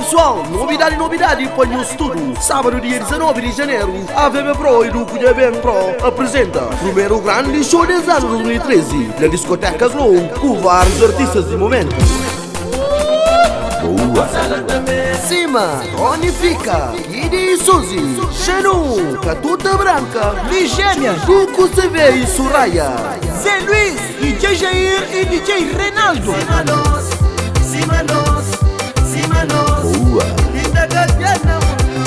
Pessoal, novidade, novidade pa nhos tudo. Sábado, dia 19 de janeiro, AVB Pro e Duco de Ben Pro apresenta primeiro grande show des ano 2013 na discoteca Glow com vários artistas de momento. Boa. Cima, Tony Fica, Kid e Suzy, Xenu, Catuta Branca, Ligêmea, Duco CV e Soraya. Zé Luiz, DJ Jair e DJ Reinaldo. Boa.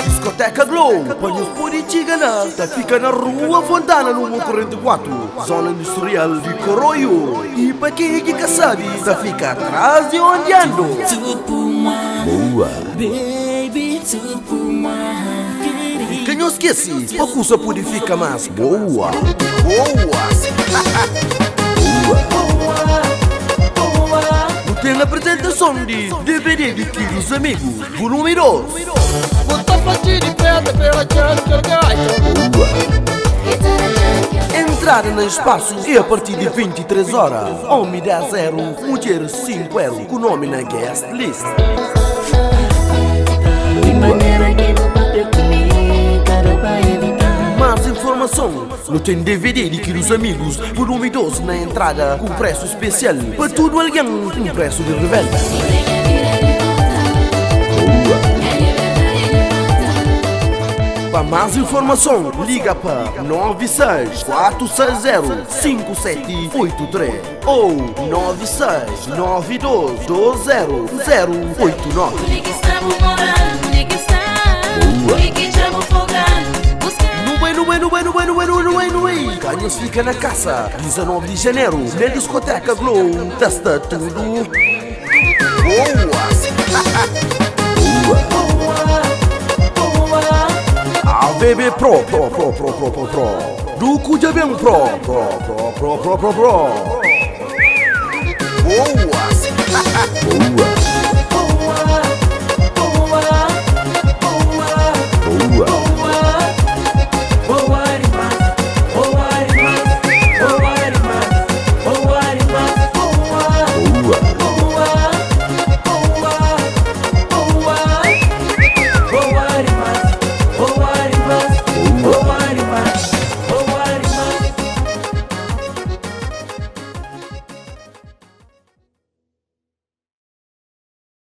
Discoteca Glow, Panhos Poritigana, tá fica na Rua Fontana, número 44, Zona Industrial de Coroio. E pra quem é que sabe, tá fica atrás de onde ando. Tout pour moi, Boa. baby, tout pour moi. Quem não esquece, a cusa purifica mais. Boa. Boa! Tem a apresentação de DVD de Queridos Amigos, volume 2. Boa. Entrada no espaço é a partir de 23 horas. Homem 10 0, mulher 5 0, com nome na guest list. De maneira que não papel comigo, cara vai evitar. Mais informação no tem DVD de Queridos Amigos, volume 12 na entrada, com preço especial. Para tudo alguém, um preço de revenda. Para mais informação, liga para 96 460 5783 ou 96 92 20089. Que estamos morando, que está, que estamos fogando, buscando. No bem, no bem, no bem, no bem, no bem, no bem, no bem. Ganhos fica na casa, 19 de janeiro, na discoteca Glow. Testa tudo. Boa! AVB Pro, Pro, Pro, Pro, Pro, Pro, Pro. Do Cujabem Pro, Pro, Pro, Pro, Pro, Pro, Pro. Boa! Boa.